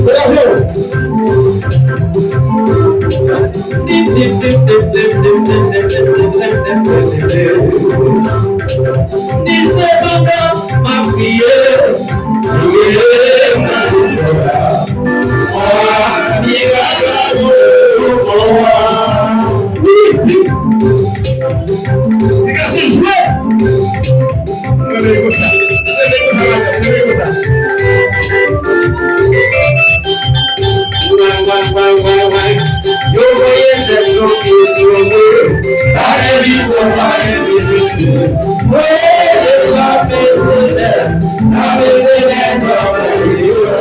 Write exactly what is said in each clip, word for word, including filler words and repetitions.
Bravo! Ni se pandan m ap priye, priye nan lespwa. Mirak la, wi, wi. Li ka sou jwe. Leve konsa. Leve konsa, leve konsa. Way, way, way, way, way. Yo voye tèt yo pye sou mwen. Pa gen viktim, pa gen viktim. Voye tèt yo pye sou mwen. Pa gen viktim, pa gen viktim.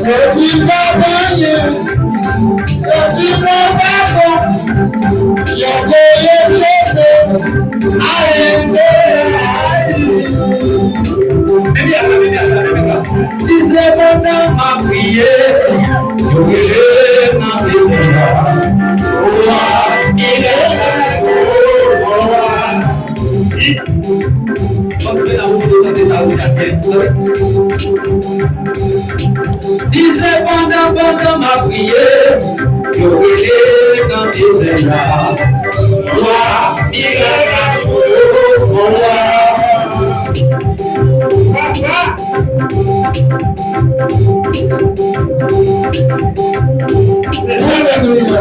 Yo di m pa vanyen, yo di m pa bon, yo voye m jete, ale m te ale. Si se pandan m ap priye, yo rele nan dezè a. Owa, miracle, owa. Di se pandan, pandan m ap priye, yo rele nan dezè a. Wa, mirak la, wa. Papa. Alelouya.